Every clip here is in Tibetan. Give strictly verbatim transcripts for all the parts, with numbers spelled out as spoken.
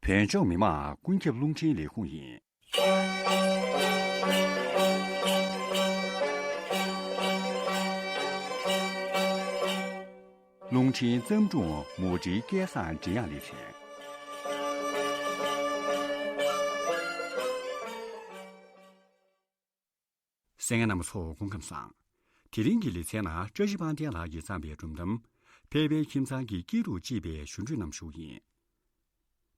བོད་ལྗོངས་མི་དམངས་ཀུན་ཁྱབ་རླུང་འཕྲིན་ལས་ཁུངས་ཡིན། རླུང་འཕྲིན་བརྩམས་སྒྲུང་མུ་འབྲེལ་སྐལ་བཟང་འབྲི་དབྱངས་ལེ་ཚན། གསན་མཁན་རྣམ་པ་ཚོ་སྐུ་ཁམས་བཟང་། དེ་རིང་གི་ལེ་ཚན་ནང་བཀྲ་ཤིས་དཔལ་ལྡན་ལགས་ཀྱིས་བརྩམས་པའི་སྒྲུང་གཏམ། ཕལ་པའི་ཁྱིམ་ཚང་གི་སྐྱིད་སྡུག་ཅེས་པའི་ཞུ་འཕྲོས་རྣམས་ཞུ་གི་ཡིན།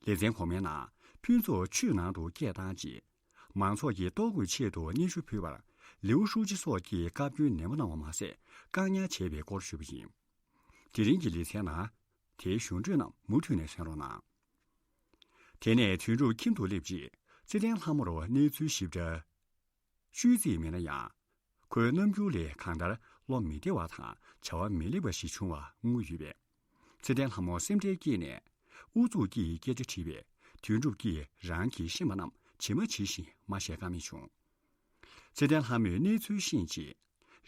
ལེ་ཚན་གོང་མའི་ནང་ཕུན་ཚོགས་ཆུས་ནང་དུ་སྐད་བཏང་རྗེས། མང་ཚོགས་ཀྱིས་གཏོར་རྒོལ་ཆེད་དུ་སྙན་ཞུ་ཕུལ་བར། ལིའུ་ཧྲུའུ་ཅི་སོགས་ཀྱིས་བཀའ་བཀྱོན་ནན་པོ་གནང་བ་མ་ཟད། བཀག་ཉར་བྱས་པའི་སྐོར་ཞུས་པ་ཡིན། དེ་རིང་གི་ལེ་ཚན་ནང་། དེའི་ཞུ་འཕྲོས་རྣམས་མུ་མཐུད་ནས་གསན་རོགས་གནང་། དེ་ནས་དོན་གྲུབ་ཁྱིམ་དུ་སླེབས་རྗེས། ཚེ་བརྟན་ལྷ་མོར་གནས་ཚུལ་ཞིབ་ཕྲ་ཤོད་རྩིས་མེད་ན་ཡང་། ཁོའི་རྣམ་འགྱུར་ལས་གང་ལྟར་བློ་མི་བདེ་བ་དང་བྱ་བ་མི་ལེགས་པ་ཞིག་བྱུང་བ་མངོན་ཡོད་པས། ཚེ་བརྟན་ལྷ་མོ་སེམས་ཁྲལ་སྐྱེས་ནས། ཨུ་ཚུགས་ཀྱིས་སྐད་ཆ་དྲིས་པས། དོན་གྲུབ་ཀྱིས་རང་གིས་ཤེས་པ་རྣམས་ཇི་མ་ཇི་བཞིན་མ་བཤད་ཀ་མེད་བྱུང་། ཚེ་བརྟན་ལྷ་མོས་གནས་ཚུལ་ཤེས་རྗེས།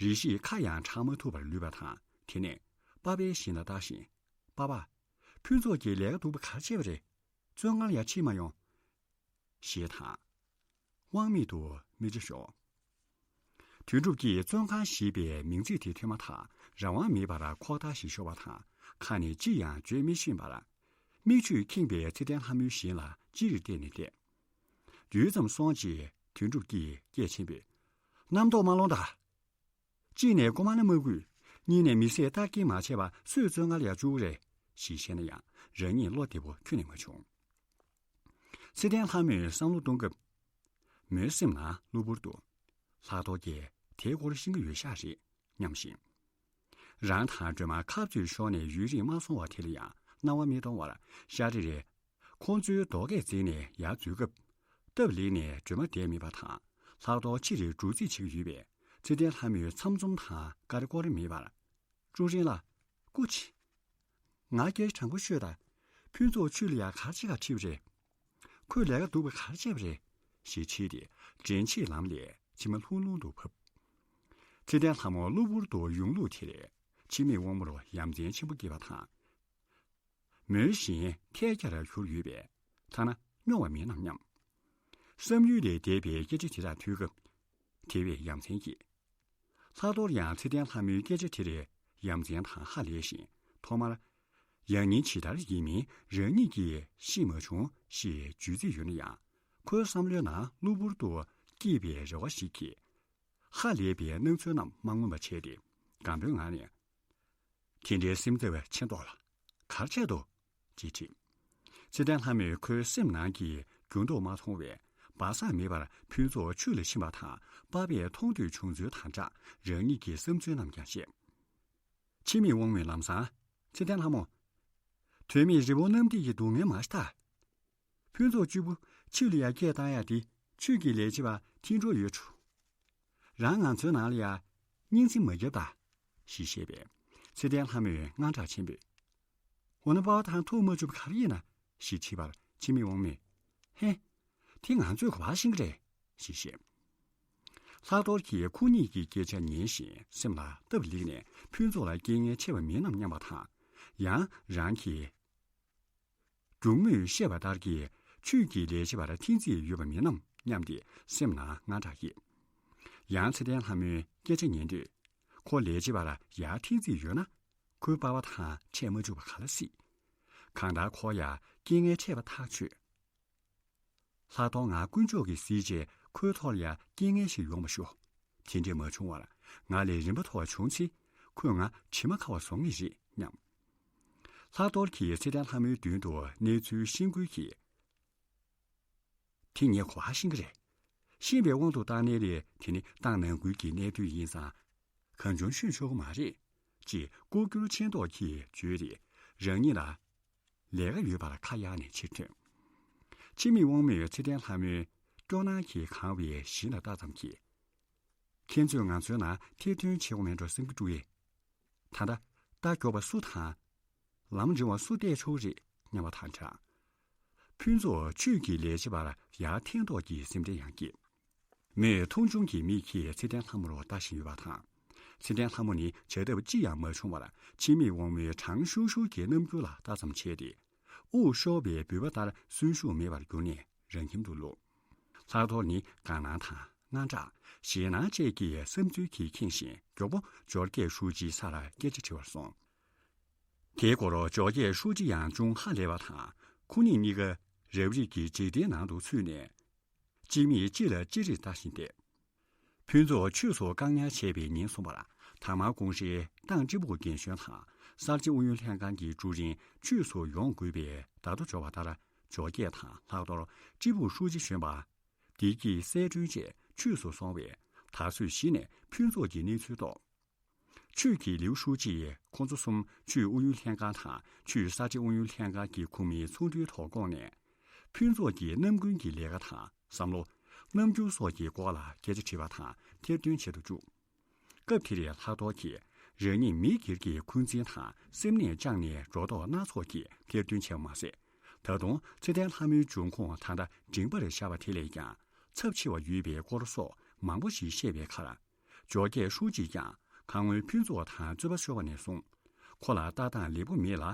རེ་ཞིག་ཁ་ཡང་གྲག་མ་ཐུབ་པར་ལུས་པ་དང་། དེ་ནས་པ་ཕའི་བཞིན་ལ་བལྟ་བཞིན། པ་ཕ། ཕུན་ཚོགས་ཀྱིས་ལས་ཀ་སྡུག་པ་ག་རེ་བྱས་པ་རེད། བཙོན་ཁང་ལ་ཡང་ཕྱིན་མ་ཡོང་། ཞེས་དང་། དབང་མེད་དུ་མི་ཆ་ཤོར། དོན་གྲུབ་ཀྱིས་བཙོན་ཁང་ཞེས་པའི་མིང་ཚིག་དེ་ཐོས་མ་ཐག་རང་དབང་མེད་པར་ཁོག་ཐག་ཞིག་ཤོར་བ་དང་། ཁ་ནས་ཅི་ཡང་བརྗོད་མི་ཤེས་པར། མིག་ཆུས་ཁེངས་པའི་ཚེ་བརྟན་ལྷ་མོའི་བཞིན་ལ་ཅིར་བལྟས་ནས་བསྡད། ཡུད་ཙམ་སོང་རྗེས་དོན་གྲུབ་ཀྱིས་སྐད་ཆེན་པོས། རྣམ་རྟོག་མ་སློང་དང་། གཅིག་ནས་མགོ་མ་ན་མ་སྒུག་གཉིས་ནས་མི་བཟད་རྟགས་སྐྱེལ་མ་བྱས་པ་སུས་བཙོན་ཁང་ལ་ཡར་བཅུག་རེད། ཞེས་བཤད་ན་ཡང་རང་ཉིད་བློ་བདེ་པོ་ཁྱོན་ནས་མ་བྱུང་། ཚེ་བརྟན་ལྷ་མོས་བསམ་བློ་གཏོང་སྐབས། མོའི་སེམས་ནང་གློ་བུར་དུ། ལྷག་རྡོར་གྱིས་དེའི་སྐོར་ཤེས་ཀྱི་ཡོད་ཤག་རེད་སྙམ་ཞིང་། རང་དང་སྒྲོལ་མ་ཁ་རྩོད་ཤོར་ནས་ཡུན་རིང་མ་སོང་བ་དེ་ལ་ཡང་སྣང་བ་མི་གཏོང་བར་ཤ་རེ་རེ། ཁོང་ཚོའི་རྡོ་སྐས་འཛེགས་ནས་ཡར་འཛུལ་སྐབས། སྟབས་ལེགས་ནས་སྒྲོལ་མ་བསྡད་མེད་པ་དང་། ལྷག་རྡོར་ཕྱིར་འགྲོ་རྩིས་བྱེད་ཀྱི་ཡོད་པས། ཚེ་བརྟན་ལྷ་མོས་ཚམ་ཚོམ་དང་ཀ་རེ་ཀོ་རེ་མེད་པར། ཀྲུའུ་རིན་ལགས། སྐུ་མཁྱེན། ང་སྐད་ཆ་དྲང་པོ་ཤོད་དང་། ཕུན་ཚོགས་ཆུས་ལ་ཡ་ག་རེ་བྱེད་ག་ཁྲིད་པ་རེད། ཁོས་ལས་ཀ་སྡུག་པ་ག་རེ་བྱས་པ་རེད། ཞེས་དྲིས་ཏེ་དྲན་ཤེས་ལམ་ལས་མཆི་མ་ལྷུང་ལྷུང་དུ་བབས། ཚེ་བརྟན་ལྷ་མོ་གློ་བུར་དུ་ཡོང་ལུགས་དེ་ལས་འཆི་མེད་དབང་མོར་ཡ་མཚན་ཆེན་པོ་སྐྱེས་པ་དང་། མོའི་བཞིན་ཐལ་རྒྱར་གྱུར་ཡོད་པས་ཐ་ན་སྨྱོ་བ་མིན་ནམ་སྙམ། བསམ་ཡུལ་ལས་འདས་པའི་སྐད་ཆ་དེ་དག་ཐོས་སྐབས། དེ་བས་ཡ་མཚན་སྐྱེས། ལྷག་རྡོར་ཡང་ཚེ་བརྟན་ལྷ་མོའི་སྐད་ཆ་དེར་ཡ་མཚན་དང་ཧ་ལས་ཤིང་ཐོག་མར། ཡང་སྙིང་ཇི་ལྟར་ཡིན་མིན་རང་ཉིད་ཀྱིས་ཤེས་མ་བྱུང་ཞེས་བརྗོད་རྩིས་ཡོད་ན་ཡང་། ཁོའི་བསམ་བློའི་ནང་གློ་བུར་དུ་སྐྱེས་པའི་རེ་བ་ཞིག་གིས། ཧ་ལས་པའི་སྣང་ཚུལ་རྣམས་མ་མངོན་པ་བྱས་ཏེ། སྒམ་པོའི་ངང་ནས། དེ་འདྲའི་སེམས་འཚབ་ཆེ་མདོག་ལ་ག་རེ་བྱས་འདུག་ཅེས་དྲིས། ཚེ་བརྟན་ལྷ་མོས་ཁོའི་སེམས་ནང་གི་འགྱུར་ལྡོག་མ་མཐོང་བས། སྦ་གསང་མེད་པར་ཕུན་ཚོགས་ཆུས་ལ་ཕྱིན་པ་དང་པ་ཕས་མཐོང་ཐོས་བྱུང་ཚུལ་དང་སྦྲགས་རང་ཉིད་ཀྱི་བསམ་ཚུལ་རྣམས་ཀྱང་བཤད། འཆི་མེད་དབང་མོས་ལམ་སང་། ཚེ་བརྟན་ལྷ་མོ། དོན་མེད་རི་བོ་གནམ་ཐིག་གི་སྡུག་བསྔལ་མ་ཤི་ད། ཕུན་ཚོགས་གཅིག་པུ་ཆུ་ལ་ཡ་སྐད་བཏང་ཡ་དེ་ཆུ་གི་ལས་བྱེད་པ་འཐེན་འགྲོ་ཡོད་འགྲོ། རང་ང་ཚོའི་ནང་ལ་ཡ་སྙིང་ཚིམ་མ་རྒྱབ་ད། ཞེས་བཤད་པས། ཚེ་བརྟན་ལྷ་མོས་དངངས་སྐྲག་ཆེན་པོས། འོ་ན་པ་ཕ་དང་ཐུག་མ་བཅུག་པ་ག་རེ་ཡིན་ན། ཞེས་དྲིས་པར་འཆི་མེད་དབང་མོས། ཧེ། དེ་ང་ཚོས་ག་པར་ཤེས་ཀྱི་རེད། ཞེས་བཤད། ལྷག་རྡོར་གྱིས་ཁོ་གཉིས་ཀྱི་སྐད་ཆ་ཉན་བཞིན་སེམས་ལ་སྟབས་ལེགས་ནས་ཕུན་ཚོགས་ལ་རྐྱེན་ངན་ཆེ་བ་མིན་ནམ་སྙམ་པ་དང་། ཡང་རང་གིས། སྒྱུག་མོས་བཤད་པ་ལྟར་གྱི་ཆུས་ཀྱི་ལས་བྱེད་པར་འཐེན་རྩིས་ཡོད་པ་མིན་ནམ་སྙམ་སྟེ་སེམས་ནང་དངངས་སྐྲག་སྐྱེས། ཡང་ཚེ་བརྟན་ལྷ་མོའི་སྐད་ཆ་ཉན་དུས། ཁོ་ལས་བྱེད་པར་ཡར་འཐེན་རྩིས་ཡོད་ན། ཁོའི་པ་ཕ་དང་འཕྲད་མ་བཅུག་པ་ག་ལ་སྲིད། གང་ལྟར་ཁོ་ཡང་རྐྱེན་ངན་འཕྲད་པ་ཐག་ཆོད། ལྷག་རྡོར་ང་དཀོན་མཆོག་གིས་གཟིགས་རྗེས་ཁོའི་ཐོག་ལ་ཡང་རྐྱེན་ངན་ཞིག་ཡོང་བ་ཤོག་དེ་འདྲས་མ་བྱུང་བར་ང་ལས་རིམ་པ་མཐོ་བ་བྱུང་ཚེ། ཁོས་ང་གྲིབ་མ་ཁ་བ་བཟོ་ངེས་རེད་སྙམ། ལྷག་རྡོར་གྱིས་ཚེ་བརྟན་ལྷ་མོའི་མདུན་དུ་གནས་ཚུལ་ཤེས་ཁུལ་གྱིས། དེ་ངས་ག་པར་ཤེས་ཀྱི་རེད། ཤེས་པའི་དབང་དུ་བཏང་ནའི་རེད། དེ་ནི་ཏང་ནང་ཁུལ་གྱི་གནད་དོན་ཡིན་ཙང་། གང་བྱུང་ཤོད་ཆོག་གི་མ་རེད། ཅེས་ལྐོག་གྱུར་མཆན་ཐོག་གིས་བརྗོད་དེ། རང་ཉིད་ལ་ལས་ཀ་ཡོད་པར་ཁ་གཡར་ནས་ཕྱིར་ཐོན། འཆི་མེད་དབང་མོས་ཚེ་བརྟན་ལྷ་མོའི་སྐྱོ་སྣང་གིས་གང་བའི་བཞིན་ལ་ལྟ་ཙམ་གྱིས། ཁྱེད་ཚོས་ང་ཚོའི་ནང་ཐེར་འདོན་བྱེད་དགོས་མེད་འགྲོ་བསམ་གྱི་འདུག་གས། ད་ལྟ་རྟ་མགྱོགས་པ་སུ་དང་། ལམ་འབྲིང་བ་སུ་བལྟས་ཆོག་རེད་སྙམ་པ་དང་སྦྲགས། ཕུན་ཚོགས་ཆུས་ཀྱི་ལས་བྱེད་པར་ཡར་འཐེན་མདོག་གི་སེམས་ཁྲལ་ཡང་སྐྱེས། མོས་མཐོང་ཆུང་གི་མིག་གིས་ཚེ་བརྟན་ལྷ་མོར་ལྟ་བཞིན་ཡོད་པ་དང་། ཚེ་བརྟན་ལྷ་མོ་ནི་བྱ་ཐབས་ཅི་ཡང་མ་བྱུང་བར་འཆི་མེད་དབང་མོའི་གྲང་ཤུར་ཤུར་གྱི་རྣམ་འགྱུར་ལ་ལྟ་ཙམ་བྱས་ཏེ། དབུགས་ཤོར་བའི་འབུད་པ་ལྟར་གསོན་ཤུགས་མེད་པར་གྱུར་ནས་རང་ཁྱིམ་དུ་ལོག་ལྷག་རྡོར་ནི་དགའ་སྣང་དང་དངངས་སྐྲག་ཞེད་སྣང་བཅས་ཀྱི་བསམ་ཚུལ་གྱིས་ཁེངས་ཤིང་མགྱོགས་པོ་ཇོ་རྒྱས་ཧྲུའུ་ཅིའི་ས་ལ་སྐད་ཆ་དྲི་བར་སོང་། དེའི་སྐོར་ཇོ་རྒྱས་ཧྲུའུ་ཅི་ཡང་ཅུང་ཧ་ལས་པ་དང་ཁོ་གཉིས་གཉིས་ཀ་རབ་རིབ་ཀྱི་འཇིག་རྟེན་ནང་དུ་ཚུད་ནས། གཅིག་མེད་གཅིག་ལ་ཅི་རིགས་ལྟ་བཞིན་བསྡད། ཕུན་ཚོགས་ཆོས་སུ་བཀག་ཉར་བྱས་པའི་ཉིན་གསུམ་པར་དར་དམར་ཀུང་ཧྲེའི་ཏང་ཀྲི་པུའུ་རྒན་གཞོན་དང་གསར་བརྗེ་ཨུ་ཡོན་ལྷན་ཁང་གི་ཀྲུའུ་རིན་ཆོས་སུ་ཡོང་དགོས་པའི་བརྡ་ཐོ་འབྱོར་བ་ལྟར་ཇོ་རྒྱས་དང་ལྷག་རྡོར་ཀྲི་པུའུ་ཧྲུའུ་ཅི་གཞོན་པ་བདེ་སྐྱིད་གསལ་སྒྲོན་བཅས་ཆོས་སུ་སོང་བས། ད་གཟོད་གཞི་ནས་ཕུན་ཚོགས་ཀྱི་གནས་ཚུལ་རྟོགས། ཆོས་ཀྱི་ལིའུ་ཧྲུའུ་ཅི་ཡིས་ཁོང་ཚོ་གསུམ་ཆོས་ཨུ་ཡོན་ལྷན་ཁང་དང་ཆོས་གསར་བརྗེ་ཨུ་ཡོན་ལྷན་ཁང་གི་ཁོངས་མིའི་ཚོགས་འདུའི་ཐོག་བསྐོངས་ནས། ཕུན་ཚོགས་ཀྱི་ནམ་རྒྱུན་གྱི་ལས་ཀ་དང་བསམ་བློ། རྣམ་འགྱུར་སོགས་ཀྱི་སྐོར་ལ་སྐད་ཆ་དྲི་བ་དང་ཐེར་འདོན་བྱེད་དུ་བཅུག་སྐབས་དེར་ལྷག་རྡོར་གྱིས་རང་ཉིད་མི་སྒེར་གྱི་འཁོན་འཛིན་དང་སེམས་ནད་བཅངས་ནས་སྒྲོ་འདོགས་སྣ་ཚོགས་ཀྱིས་ཐེར་འདོན་བྱས་པ་མ་ཟད། ད་དུང་ཚེ་བརྟན་ལྷ་མོའི་འབྱུང་ཁུངས་ད་ལྟ་འབྲིང་པར་བཞག་པ་དེ་ལས་ཀྱང་ཚབས་ཆེ་བ་ཡོད་པའི་སྐོར་སོགས་མང་པོ་ཞིག་བཤད་པའི་ཁར། ཇོ་རྒྱས་ཧྲུའུ་ཅིས་ཀྱང་ཁ་སྔོན་ཕུན་ཚོགས་དང་རྩོད་པ་ཤོར་བ་ནས་བཟུང་། ཁོ་ལ་ལྟ་སྟངས་ལེགས་པོ་མེད་ལ།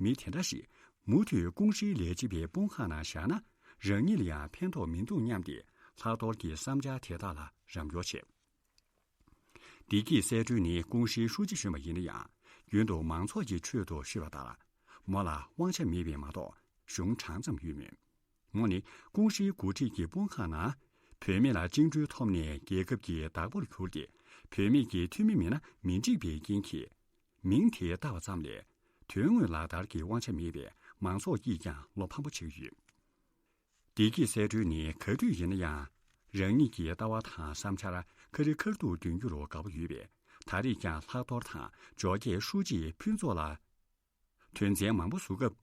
མི་དེ་འདྲ་ཞིག་མུ་མཐུད་ཀུང་ཧྲེའི་ལས་བྱེད་པའི་དཔུང་ཁག་ནང་བཞག་ན། རང་ཉིད་ལ་ཡང་ཕན་ཐོགས་མི་འདུག་སྙམ་སྟེ། ལྷག་རྡོར་གྱི་བསམ་འཆར་དེ་དག་ལ་རམ་འདེགས་བྱས། བདེ་སྐྱིད་གསལ་སྒྲོན་ནི་ཀུང་ཧྲེའི་ཧྲུའུ་ཅི་གཞོན་པ་ཡིན་ན་ཡང་། རྒྱུན་དུ་མང་ཚོགས་ཀྱི་ཁྲོད་དུ་ཤོད་པ་ལྟར། མོ་ལ་དབང་ཆ་མེད་པས་མ་གཏོགས་གཞུང་གྲངས་ཙམ་ཡོད་མོད། མོ་ནི་ཀུང་ཧྲེའི་འགོ་ཁྲིད་ཀྱི་དཔུང་ཁག་ནང་། བུད་མེད་ལ་བཅིངས་འགྲོལ་ཐོབ་ནས་རྒྱལ་ཁབ་ཀྱི་བདག་པོར་གྱུར་ཏེ། བུད་མེད་ཀྱི་འཐུས་མི་མིན་ན་མི་འགྲིག་པའི་རྐྱེན་གྱིས། མིང་དེ་བཏགས་པ་ཙམ་ལས། དོན་དངོས་ལག་བསྟར་གྱི་དབང་ཆ་མེད་པས། མང་ཚོགས་ཀྱིས་ཀྱང་བློ་ཕམ་པོ་བྱེད་ཀྱི་ཡོད། བདེ་སྐྱིད་གསལ་སྒྲོན་ནི་ག་དུས་ཡིན་ན་ཡང་། རང་ཉིད་ཀྱི་ལྟ་བ་དང་བསམ་འཆར་ཁ་རི་ཁ་ཐུག་འདོན་རྒྱུར་དགའ་པོ་ཡོད་པས། ད་རེས་ཀྱང་ལྷག་རྡོར་དང་ཇོ་རྒྱས་ཧྲུའུ་ཅིས་ཕུན་ཚོགས་ལ། དོན་ཚན་མང་པོ་ཟུར་སྐབས།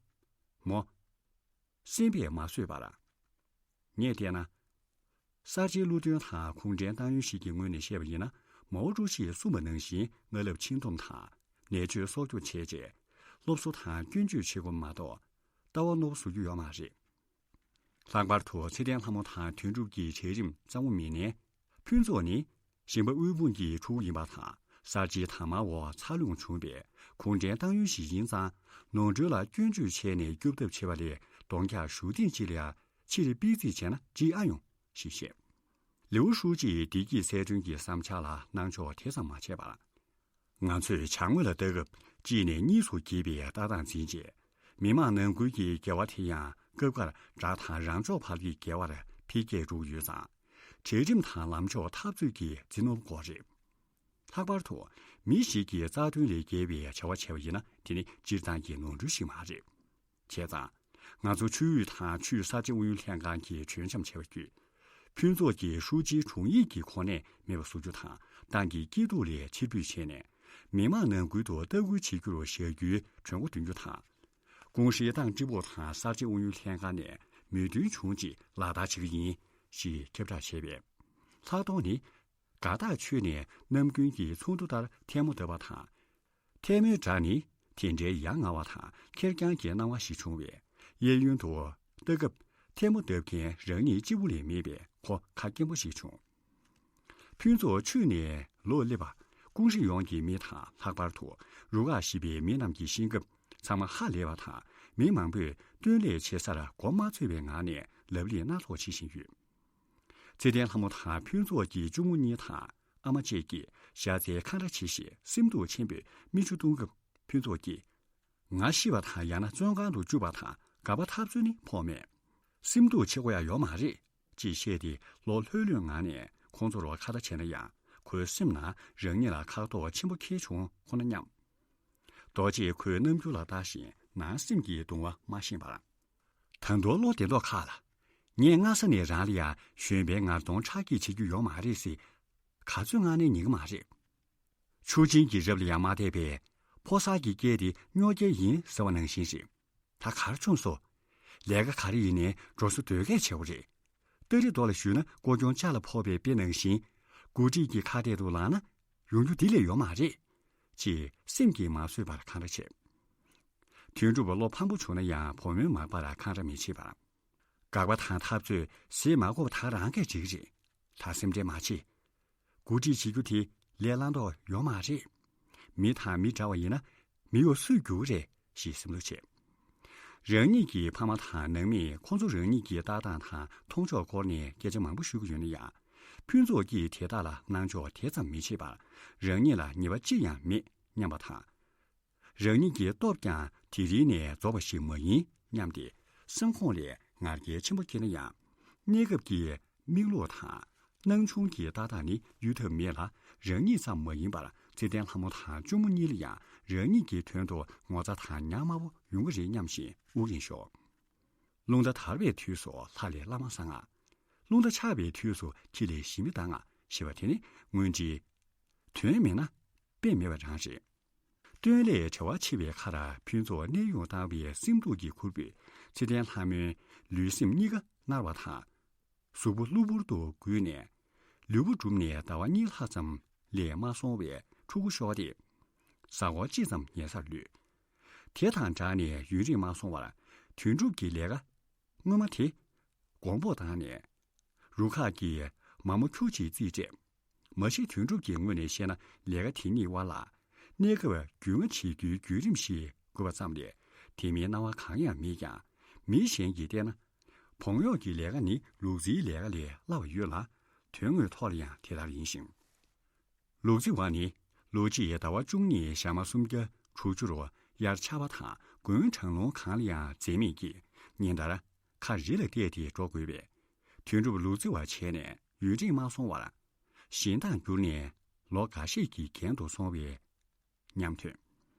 མོ། སེམས་པས་མ་བཟོད་པར། ངས་བལྟས་ན། གསར་བརྗེའི་བློ་མཐུན་དང་གུང་ཁྲན་ཏང་ཡོན་ཞིག་གི་ངོས་ནས་བཤད་པ་ཡིན་ན། མའོ་ཀྲུའུ་ཞིས་གསུངས་པ་ནང་བཞིན་སྔ་ལབ་ཕྱིན་བསྡོམས་དང་། ནད་བཅོས་སྲོག་སྐྱོབ་བྱས་རྗེས། སློབ་གསོ་དང་སྐྱོན་བརྗོད་བྱེད་དགོས་མ་གཏོགས། ལྟ་བ་རྣོ་པོ་བཟོ་རྒྱུ་ཡོད་མ་རེད། ལྷག་པར་དུ་ཚེ་བརྟན་ལྷ་མོ་དང་དོན་གྲུབ་ཀྱི་གྲལ་རིམ་གཙང་བོ་མིན་ནའི། ཕུན་ཚོགས་ནི། ཞིང་པ་དབུལ་ཕོངས་ཀྱི་ཕྲུ་གུ་ཡིན་པ་དང་། གསར་བརྗེའི་དར་དམར་འོག་འཚར་ལོངས་བྱུང་བའི་གུང་ཁྲན་ཏང་ཡོན་ཞིག་ཡིན་ཙང་། ནོར་འཁྲུལ་ལ་སྐྱོན་བརྗོད་བྱས་ནས་སྐྱོབ་ཐབས་བྱེད་པ་ལས། གདོང་འཁྱག་ཞུ་སྟེང་ཅིག་ལ་ཡ་ཕྱིར་ཕིག་རྩིས་བྱས་ན་འགྲིག་ཨ་ཡོང་། ཞེས་བཤད། ལིའུ་ཧྲུའུ་ཅིས་བདེ་སྐྱིད་གསལ་སྒྲོན་གྱི་བསམ་འཆར་ལ་སྣང་ཆོག་དེ་ཙམ་མ་བྱས་པར། ང་ཚོས་བྱ་དངོས་ལ་ལྟ་སྐབས་གཅིག་ནས་གཉིས་སུ་གྱེས་པའི་ལྟ་སྟངས་འཛིན་རྗེས། མི་དམངས་ནང་ཁུལ་གྱི་འགལ་བ་དེ་ཡང་སྐབས་འགར་དགྲ་དང་རང་ཕྱོགས་བར་གྱི་འགལ་བར་འཕེལ་རྒྱས་འགྲོ་གི་ཡོད་ཙང་། གྲལ་རིམ་དང་ལམ་ཕྱོགས་འཐབ་རྩོད་ཀྱི་རྩིས་ནོར་སྐོར་རེད། ལྷག་པར་དུ་མི་ཞིག་གི་རྩ་དོན་ལས་བརྒལ་བའི་བྱ་བ་བྱས་པ་ཡིན་ན། དེ་ནི་སྤྱིར་བཏང་གི་ནོར་འཁྲུལ་ཞིག་མ་རེད། བྱས་ཙང་། ང་ཚོ་ཆོས་ཨུད་དང་ཆོས་གསར་བརྗེ་ཨུ་ཡོན་ལྷན་ཁང་གིས་གྲོས་འཆམ་བྱས་པ་བརྒྱུད། ཕུན་ཚོགས་ཀྱིས་ཧྲུའུ་ཅིའི་དྲུང་ཡིག་གི་གོ་གནས་མེད་པ་བཟོ་རྒྱུ་དང་། ཏང་གི་སྐྱིད་སྡུག་ལས་ཕྱིར་འབུད་བྱས་ནས། མི་དམངས་ནང་ཁུལ་དུ་ལྟ་སྐུལ་བྱེད་རྒྱུར་བཞག་རྒྱུའི་གྲོས་འགོ་འདོན་རྒྱུ་དང་། ཀུང་ཧྲེའི་ཏང་ཀྲི་པུའུ་དང་གསར་བརྗེ་ཨུ་ཡོན་ལྷན་ཁང་ནས་མོས་མཐུན་བྱུང་རྗེས་ལག་བསྟར་བྱེད་ཀྱི་ཡིན། ཞེས་ཁྱབ་བསྒྲགས་བྱས་པས། ལྷག་རྡོར་ནི། དགའ་ཐག་ཆོད་ནས་ནམ་རྒྱུན་གྱི་ཚོགས་འདུ་ལྟར་ཐལ་མོ་བརྡབས་པ་དང་། ཐལ་མོའི་སྒྲ་ནི་དེ་འདྲའི་ཡ་ང་བ་དང་ཁེར་རྐྱང་གི་སྣང་བ་ཞིག་བྱུང་བས། གཡས་གཡོན་དུ་ལྟ་སྐབས་ཐལ་མོ་བརྡབ་མཁན་རང་ཉིད་གཅིག་པུ་ལས་མེད་པས་ཁོ་ཁ་སྐྱེངས་པོ་ཞིག་བྱུང་། ཕུན་ཚོགས་ཆུད་ནས་ལོག་སླེབས་པ། ཀུང་ཧྲེ་ཡོངས་ཀྱི་མི་དང་། ལྷག་པར་དུ་རུ་ཁག་བཞི་པའི་མི་རྣམས་ཀྱིས་ཤེས་སྐབས་ཚང་མ་ཧ་ལས་པ་དང་། མི་མང་པོས་སྟོན་ལས་བྱེད་སར་མགོ་མ་ཚོད་པའི་ངང་ནས་ལབ་གླེང་སྣ་ཚོགས་བྱེད་བཞིན་ཡོད། ཚེ་བརྟན་ལྷ་མོ་དང་ཕུན་ཚོགས་ཀྱི་གཅུང་མོ་གཉིས་དང་ཨ་མ་བཅས་ཀྱིས་ཞལ་རྩེད་ཁ་འདྲ་བྱེད་བཞིན་སེམས་སྡུག་ཆེན་པོས་མིག་ཆུ་བཏུང་སྐབས། ཕུན་ཚོགས་ཀྱིས། ང་ཤི་བ་དང་ཡང་ན་བཙོན་ཁང་དུ་བཅུག་པ་དང་དགག་པ་འཐབ་རྩོད་ནི་ཕོག་མེད། སེམས་སྡུག་བྱེད་དགོས་ཡ་ཡོད་མ་རེད། ཅེས་བཤད་དེ་བློ་ལྷོད་ལྷོད་ངང་ནས་ཁོང་ཚོར་ཁ་བརྡ་བྱས་ན་ཡང་། ཁོའི་སེམས་ནང་རང་ཉིད་ལ་ཁག་ཐོག་ཆེན་པོ་འཁེལ་བྱུང་ཁོ་ན་སྙམ། རྡོ་རྗེས་ཁོའི་རྣམ་འགྱུར་ལ་ལྟ་བཞིན་ནང་སེམས་ཀྱི་གདུང་བ་མ་ཤེས་པར། ད་དུང་བློ་བདེ་མདོག་ཁ་ལ། ངས་སྔ་ས་ནས་རང་ལ་ཡ་གཞོན་པའི་ངར་གདོང་ཁྲག་སྐྱེད་བྱེད་རྒྱུ་ཡོད་མ་རེད་ཟེར། ག་ཚོད་སྔ་ནས་ཉན་གི་མ་རེད། ཆུ་སྦྱིན་གྱི་རབས་ལ་ཡ་མ་བལྟས་པས། ཕོ་གསར་གྱི་སྐད་དེ་སྨྱོ་སྐད་ཡིན་ཟེར་བ་ནང་བཞིན་རེད། ད་གར་བྱུང་སོ། ལས་ཀ་ག་རེ་ཡིན་ནའི་འགྲོ་སོ་སྡོད་སྐད་ཆེ་བོ་རེད། སྟ་རེ་རྡོ་ལ་གཞུས་ན་ཀོ་གྱོང་ལྕགས་ལ་ཕོག་པའི་དཔེ་ནང་བཞིན། འགོ་ཁྲིད་ཀྱི་ཁ་གཏད་དུ་ལངས་ན། ཡོང་རྒྱུ་འདི་ལས་ཡོད་མ་རེད། ཅེས་སེམས་ཀྱིས་མ་བཟོད་པར་འཁང་ར་བྱེད། དོན་གྲུབ་བློ་ཕམ་པོ་བྱུང་ན་ཡང་བུ་མོའི་མག་པར་འཁང་ར་མི་བྱེད་པར། དགག་པ་དང་འཐབ་རྩོད་ཟེར་མ་དགོས་པ་ད་རང་གིས་འགྲིག་གི་རེད། ད་སེམས་ཁྲལ་མ་བྱེད། འགོ་ཁྲིད་བྱེད་རྒྱུ་དེ་ལས་སླ་མདོག་ཡོད་མ་རེད། མི་དང་མི་འདྲ་བ་ཡིན་ན་མི་གཡོག་སུས་རྒྱུག་གི་རེད་ཞེས་སེམས་ལོག་བྱེད། རང་ཉིད་ཀྱི་ཕ་མ་དང་ནང་མིས་ཁོང་ཚོ་རང་ཉིད་ཀྱི་ལྟ་སྟངས་དང་མཐོང་ཕྱོགས་སྐོར་ནས་སྐད་ཆ་མང་པོ་ཞུ་གི་ཡོད་ན་ཡང་། ཕུན་ཚོགས་ཀྱིས་དེ་དག་ལ་སྣང་ཆུང་དེ་ཙམ་མི་བྱེད་པར། རང་ཉིད་ལ་ཉེས་པ་ཅི་ཡང་མེད་སྙམ་པ་དང་། རང་ཉིད་ཀྱི་སྟོབས་ཀྱང་དེ་རིང་ནས་རྫོགས་པ་ཞིག་མ་ཡིན་སྙམ་སྟེ། སེམས་ཁོང་ལས་ང་རྒྱལ་ཆེན་པོ་སྐྱེས་ན་ཡང་། གནས་སྐབས་ཀྱི་མིག་ལོག་དང་། སྣང་ཆུང་གི་ལྟ་སྟངས་ནི་གཡོལ་ཐབས་མེད་ལ། རང་ཉིད་ཙམ་མ་ཡིན་པར་ཚེ་བརྟན་ལྷ་མོ་དང་གཅུང་མོ་གཉིས་ལ་ཡང་རང་ཉིད་ཀྱི་དོན་དུ་ངོ་ཚ་དང་ཉག་དམར་པོ་ཡོང་གི་རེད་སྙམ་བཞིན་དབུགས་རིང་ཤོར། རླུང་རྟ་དར་བའི་དུས་སུ་ལྷ་ལས་བླ་མ་གསང་སྔགས། རླུང་རྟ་ཆག་པའི་དུས་སུ་ཁྱི་ལས་ཞི་མི་གདའ་སྔགས་ཞེས་པ་དེ་ནི་དངོས་འབྲེལ། དོན་མེད་ན་དཔེ་མེད་པ་རང་རེད། སྟོན་ལས་བྲེལ་བ་ཆེ་བའི་ཁར་ཕུན་ཚོགས་གནས་དབྱུང་བཏང་བའི་སེམས་སྡུག་གི་ཁུར་པོས་ཚེ་བརྟན་ལྷ་མོའི་ལུས་སེམས་གཉིས་ཀ་མནར་བ་དང་། གཟུགས་པོ་གློ་བུར་དུ་འགུལ་ནས། ལུས་པོ་གྲུབ་ནས་ཟླ་བ་གཉིས་ལྷག་ཙམ་ལས་མ་སོང་བའི་ཕྲུ་གུ་ཤོར་ཏེ། གཟའ་འཁོར་གཅིག་ཙམ་ཉལ་སར་ལུས། དེ་དང་སྦྲགས་ནས་ཡུན་རིང་མ་སོང་བར་དོན་གྲུབ་ཀྱི་ལས་ཀ་སྔོན་མ་དེ་དགོངས་པ་བཏང་ནས། རུ་ཁག་གིས་མ་མོ་ཁྱུ་གཅིག་རྩིས་སྤྲད། མ་གཞི་དོན་གྲུབ་ཀྱི་ངོས་ནས་བཤད་ན་ལས་ཀ་དེ་གཉིས་དབར་ལ་གནས་སྐབས་རྒྱུས་མངའ་བྱེད་རྒྱུའི་བརྒྱུད་རིམ་ཞིག་དགོས་པ་ཙམ་ལས་དེ་མིན་སྣང་བ་གང་ཡང་མེད་ཀྱང་། མི་གཞན་གྱིས་བལྟས་ན། བོང་གཡོག་གི་ལས་ཀ་ནི་ལུག་རྫིའི་ལས་ཀ་ལས་སླ་བ་ཡོད་ལ། དོན་དངོས་ཐོག་ལ་ཡང་དེ་ལྟར་ཡིན་ཞིང་། ལུག་རྫི་བ་ནི་ལོ་གཅིག་ཟླ་བ་བཅུ་གཉིས་ཞག་མ་སུམ་བརྒྱ་དྲུག་ཅུ་རུ་དབྱར་ཆར་པ་དང་དགུན་གྲང་རླུང་གང་ལ་ཡང་འཛེམ་མེད་ཀྱིས་ཉིན་ལྟར་ཁ་རི་ལ་གཏད་དེ་འགྲོ་དགོས་པས། དོན་གྲུབ་ལུག་རྫི་བ་བྱས་ནས་ཡུན་རིང་མ་སོང་བར་གཞན་དང་གྱུར་ནས་ལོ་འགའ་ཤས་ཀྱི་རྒྱན་དུ་སོང་བའི་ཉམས་ཐོན།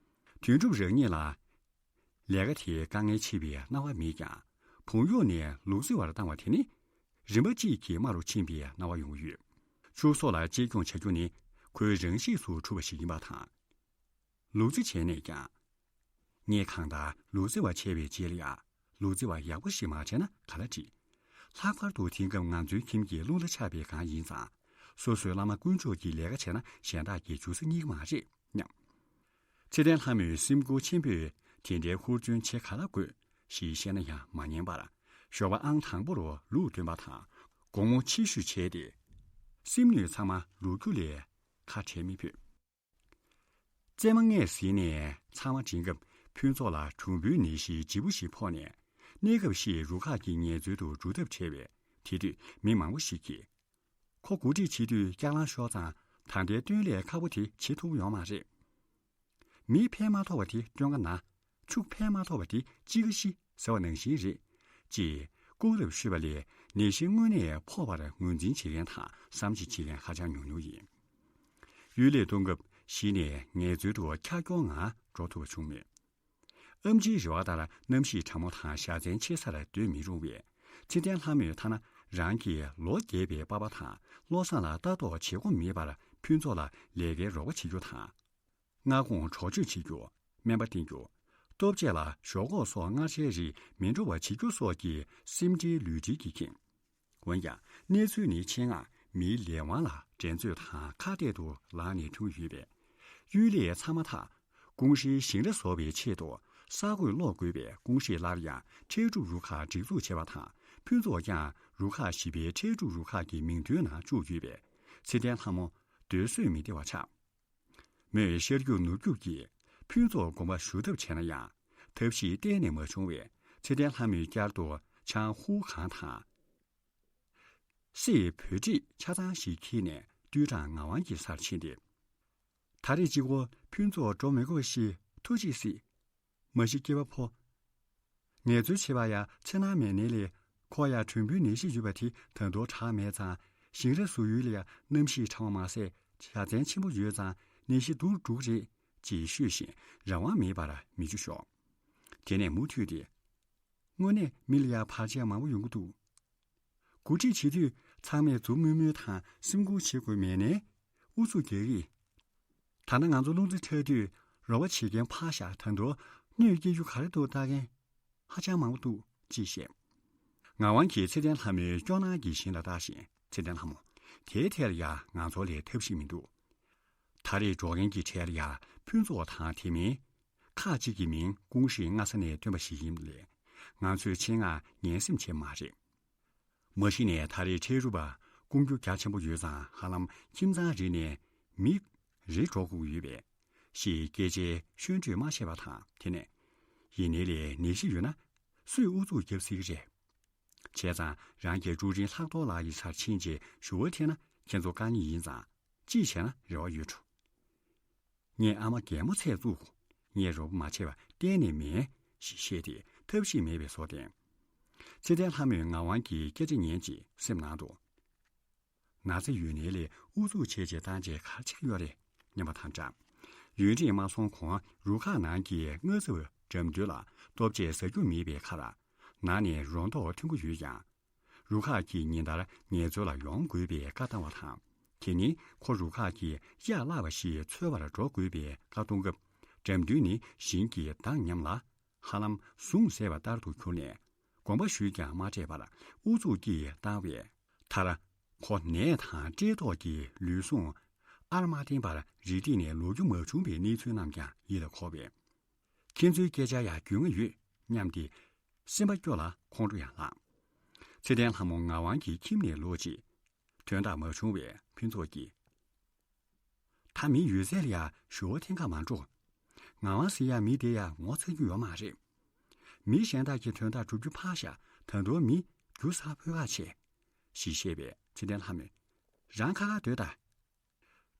དོན་གྲུབ་རང་ཉིད་ལ་ལས་ཀ་དེའི་དཀའ་ངལ་ཆེ་བའི་སྣང་བ་མེད་ཀྱང་། བོང་གཡོག་ནས་ལུག་རྫི་བར་བཏང་བ་དེ་ནི་རིམ་པ་གཅིག་གི་དམའ་རུ་ཕྱིན་པའི་སྣང་བ་ཡོང་གི་ཡོད། ཕྱུགས་ཟོག་ལ་གཅེས་སྐྱོང་བྱ་རྒྱུ་ནི་ཁོའི་རང་གཤིས་སུ་གྲུབ་པ་ཞིག་ཡིན་པ་དང་། ལུག་རྫི་བྱས་ནས་ཀྱང་། ངས་གང་ལྟར་ལུག་རྫི་བ་བྱས་པའི་རྗེས་ལ་ཡང་ལུག་རྫི་བ་ཡག་པོ་ཞིག་མ་བྱས་ན་ག་ལ་འགྲིག། ལྷག་པར་དུ་དེང་སྐབས་ང་ཚོའི་ཁྱིམ་གྱི་རླུང་རྟ་ཆག་པའི་སྒང་ཡིན་ཙང་། སོ་སོའི་བླ་མ་དཀོན་མཆོག་གི་ལས་ཀ་བྱས་ན་གཞན་དག་གི་རྒྱུག་ས་རྙེད་ཀྱི་མ་རེད་སྙམ། ཚེ་བརྟན་ལྷ་མོས་སེམས་ཁུར་ཆེན་པོས་དེ་འདྲའི་ཧུར་བརྩོན་བྱེད་ག་ལ་དགོས་ཞེས་བཤད་ན་ཡང་མ་ཉན་པར། ཞོགས་པ་ཨང་དང་པོ་རུ་ལུག་འདོན་པ་དང་། དགོང་མོ་ཕྱི་བཤོལ་བྱས་ཏེ། སེམས་ནུས་ཚང་མ་ལུག་རྒྱུ་ལས་ཁ་བྲལ་མི་ཕོད། རྩེད་མོ་སྔས་ཟིན་ནས་ཚང་མ་འགྲིམ་སྐབས་ཕུན་ཚོགས་ལ་གྲུམ་བུའི་ནད་གཞི་ལྗིད་པོ་ཞིག་ཕོག་ནས། གནས་སྐབས་ཤིག་རུ་ཁག་གི་ངལ་རྩོལ་དུ་འགྲོ་ཐབས་བྲལ་བས། དེ་དུས་མི་མང་པོ་ཞིག་གིས། ཁོ་འགོ་ཁྲིད་བྱེད་དུས་སྐྱག་ལང་ཤོར་ཙང་། ད་ལྟའི་སྟོན་ལས་ཁག་པོ་དེ་བྱེད་ཐུབ་ཡོད་མ་རེད། མི་ཕན་མ་ཐོགས་པ་དེ་སྟོན་ཁ་ན། ཕྱུགས་ཕན་མ་ཐོགས་པ་དེ་ཅི་ག་ཤི་ཟེར་བ་ནང་བཞིན་རེད། ཅེས་སྐུ་རབ་ཞུས་པ་ལས་ནད་གཞི་དངོས་གནས་ཕོག་པར་ངོས་འཛིན་བྱེད་མཁན་དང་བསམ་གཞིག་བྱེད་མཁན་ཧ་ཅང་ཉུང་ཉུང་ཡིན། གཡུལ་ལས་གཏོང་སྐབས་གཞི་ནས་ངལ་རྩོལ་དུ་ཁྱབ་སྐྱོ་ངང་འགྲོ་ཐུབ་པ་བྱུང་མེད། ཨེམ་ཆིའི་རེ་བ་ལྟར་གནམ་གཤིས་གྲང་མོ་དང་བཞའ་ཚན་ཆེ་སར་སྡོད་མི་རུང་བས། ཚེ་བརྟན་ལྷ་མོས་ཐ་ན་རང་གི་ལོ་རྒས་པའི་པ་ཕ་དང་བློ་བཟང་ལ་ལྟ་རྟོག་བྱེད་དགོས་མེད་པར་ཕུན་ཚོགས་ལ་ལས་ཀའི་རོགས་པ་བྱེད་རྒྱུ་དང་། མངའ་ཁོངས་འཕྲོག་བཅོམ་བྱེད་རྒྱུ། སྨན་པ་བསྟེན་རྒྱུ། ལྟོ་ཆས་ལ་ཞོག་ཁོག་སོགས་མངར་ཆའི་རིགས་མི་འགྲོ་བ་བྱེད་རྒྱུ་སོགས་ཀྱི་སེམས་ཁྲལ་ལུས་འབྲེལ་གྱིས་ཁེངས། འོན་ཀྱང་གནས་ཚུལ་ནི་ཆེད་མངགས་མིའི་ལས་དབང་ལ་འགྲན་རྩོད་དང་ཁ་གཏད་དུ་ལངས་ནས་བྱུང་ཡོད་པས། གཡུལ་ལས་ཚང་མ་ཐག་ཀུང་ཧྲེའི་ཞིང་ར་བཟོ་བའི་ཆེད་དུ་ས་རྒོད་སློག་དགོས་པའི་ཀུང་ཧྲེ་སླར་ཡང་འཕྲལ་སྒྲུབ་རུ་ཁག་སྒྲིག་འཛུགས་བྱས་པ་དང་། ཕུན་ཚོགས་ཀྱང་རུ་ཁག་བཞི་པའི་འཕྲལ་སྒྲུབ་རུ་ཁག་གི་མིང་ཐོའི་ནང་བཅུག་ཡོད་པས། ཚེ་བརྟན་ལྷ་མོ་སྡོད་བཟོད་མི་བདེ་བ་ཆགས། མོས་ཤར་རྒྱུག་ནུབ་རྒྱུག་གིས་ཕུན་ཚོགས་དགོངས་པ་ཞུ་ཐབས་བྱས་ན་ཡང་། ཐབས་ཤེས་གཏན་ནས་མ་བྱུང་བས། ཚེ་བརྟན་ལྷ་མོས་བསྐྱར་དུ་ཆང་ཧུ་གང་དང་། སྲས་བོད་ཁྲིད་ཆ་ཚང་ཞིག་འཁྱེར་ནས་ཏུའུ་ཀྲང་ངག་དབང་གི་སར་ཕྱིན་ཏེ། ད་རེས་གཅིག་པོ་ཕུན་ཚོགས་འགྲོ་མི་དགོས་པ་ཞིག་ཐུགས་རྗེས་གཟིགས། མ་གཞི་སྐྱེས་པ་ཕོ། ངལ་རྩོལ་བྱེད་པ་ཡང་འཚེར་སྣང་མེད་ནའི་ལས། ཁོ་ཡང་གྲུམ་བུའི་ནད་གཞི་ཡོད་པ་དེ་ད་དུང་དྲག་མེད་ཙང་། ཞིང་ར་བཟོ་ཡུལ་ལ་ཡང་གནམ་གཤིས་གྲང་བ་མ་ཟད་བཞའ་ཚན་ཆེན་པོ་ཡོད་ཙང་། ནད་གཞི་སྡུག་རུ་འགྲོ་གི་རེད་ཅེས་ཤོད་བཞིན་རང་དབང་མེད་པར་མིག་ཆུ་ཤོར། དེ་ནས་མུ་མཐུད་དེ། དངོས་གནས་མི་ལ་ཡང་བར་ཆད་མང་པོ་ཡོང་གི་འདུག། འགོ་ཁྲིད་བྱེད་དུས་ཚང་མས་མཛུབ་མོལ་མོལ་དང་སེམས་ཁུར་བྱེད་དགོས་མེད་ནའི་ཨུ་ཚུགས་རྒྱག་གི། ད་ནི་ང་ཚོ་རླུང་རྟ་འཁྲབ་དུས་རོགས་པ་བྱེད་མཁན་ཕར་བཞག། ད་དུང་གནོད་སྐྱེལ་རྒྱུ་ག་རེ་འདུག་ལྟ་མཁན་ཧ་ཅང་མང་པོ་འདུག་ཅེས་བཤད། ངག་དབང་གིས་ཚེ་བརྟན་ལྷ་མོའི་སྐྱོ་སྣང་གི་ཞིང་ལ་ལྟ་བཞིན། ཚེ་བརྟན་ལྷ་མོ། དེའི་ཐད་ལ་ཡང་ང་ཚོ་ལ་ཐབས་ཤེས་མི་འདུག། ད་རེས་འགྲོ་མཁན་གྱི་གྲས་ལ་ཡང་ཕུན་ཚོགས་དང་དེ་མིན། ཁག་ཅིག་གི་མིང་ཀུང་ཧྲེ་སྔ་ས་ནས་བཏོན་པ་ཞིག་ཡིན་ལས། ང་ཚོས་ཆེད་མངགས་ངན་སེམས་བྱས་མ་རེད། མ་གཞི་ནས་ད་རེས་འཕྲལ་སྒྲུབ་པ་སྐུང་རྒྱུ་རྒྱ་ཆེན་པོ་ཡོད་ཙང་། ཧ་ལམ་ཁྱིམ་ཚང་རེ་ནས་མི་རེ་འགྲོ་དགོས་ཀྱི་ཡོད་པས། ཞེས་སྐད་ཆའི་ཤོད་འཕྲོས་མ་བཤད་པ་དང་། དེ་ནས། ཡིན་ནའི་ལས་ནད་གཞི་ཡོད་ན། སུས་ཨུ་ཚུགས་རྒྱབ་སྲིད་ཀྱི་རེད། བྱས་ཙང་རང་གིས་ཀྲུའུ་རིན་ལྷག་རྡོར་ལགས་ཡི་སར་ཕྱིན་རྗེས་ཞུ་བ་འཐེན་ན་ཁྱེད་ཚོ་དཀའ་ངལ་ཡིན་ཙང་ཅིས་བྱས་ན་རེ་བ་ཡོད་འགྲོ། ངས་ཨ་མ་གད་མོ་ཚད་བཙུགས། ངས་རོགས་པ་མ་བྱས་པ་གཏན་ནས་མེད། ཞེས་བཤད་དེ་ཐབས་ཤེས་མེད་པའི་བཟོ་བསྟན། ཚེ་བརྟན་ལྷ་མོས་ངག་དབང་གི་སྐད་ཆ་ཉན་རྗེས་སེམས་ནང་དུ། ན་ཚ་ཡོད་ནའི་ལས་ཨུ་ཚུགས་བྱས་བྱས་བཏང་བྱས་ག་རེ་བྱེད་ཀྱི་ཡོད་རེད་སྙམ་པ་དང་སྦྲགས། ཡུན་རིང་མ་སོང་གོང་རུ་ཁག་ནང་གི་མངའ་ཚབ་དགྲ་འདུལ་ལ་ལྟོ་ཆས་ཟ་རྒྱུ་མེད་པའི་ཁར། ནང་ནས་རོ་ཏོག་ཐོན་གྱི་ཡོད་ཀྱང་། རུ་ཁག་གིས་ཉིན་ལྟར་ངལ་རྩོལ་ལ་ཡོང་དགོས་པའི་བཀའ་བཏང་བ་དང་། དེ་ནི་ཁོ་རུ་ཁག་གི་གཡག་བརླགས་པ་ཞིག་འཚོལ་བར་འགྲོ་དགོས་པའི་བཀའ་གཏོང་སྐབས། དགྲ་འདུལ་ནི་ཞིང་གི་འདབས་མཉམ་ལ། ཧ་ལམ་ཟུངས་ཟད་པ་ལྟར་དུ་གྱུར་ནས། དགོངས་པ་ཞུས་ཀྱང་མ་སྤྲད་པར་ཨུ་ཚུགས་ཀྱིས་བཏང་བས། མཐར། ཁོ་ནད་དང་བཀྲེས་ལྟོགས་ཀྱིས་ལུས་ཟུངས་ཨར་མ་བརྟན་པར་རི་སྟེང་ནས་ལོག་རྒྱུ་མ་བྱུང་བའི་གནས་ཚུལ་རྣམས་ཀྱང་ཡིད་ལ་འཁོར་བས། ཁྱེད་ཚོའི་སྐད་ཆ་ཡང་རྒྱུས་མངའ་ཡོད་སྙམ་སྟེ། སེམས་པ་སྐྱོ་ལ་ཁོང་ཁྲོ་ཡང་ལངས། ཚེ་བརྟན་ལྷ་མོ་ངག་དབང་གི་ཁྱིམ་ནས་ལོག་རྗེས། དོན་དག་མ་བྱུང་བས་ཕུན་ཚོགས་ཀྱིས། ད་མི་ཡོད་ཚད་ལ་ཡང་ཞུ་བ་འཐེན་ག་མ་འགྲོ། ངག་དབང་ཟེར་ཡ་མི་དེ་ཡང་ངོ་ཚ་རྒྱུ་ཡོད་མ་རེད། མི་གཞན་དག་གི་དོན་དག་སྒྲུབ་རྒྱུ་ཕར་བཞག་ད་དུང་མི་རྒྱུ་ཟ་ཕོད་ཁ་ཆེ། ཞེས་བཤད་པས་ཚེ་བརྟན་ལྷ་མོས། རང་ཁ་ཁ་སྡོད་དང་།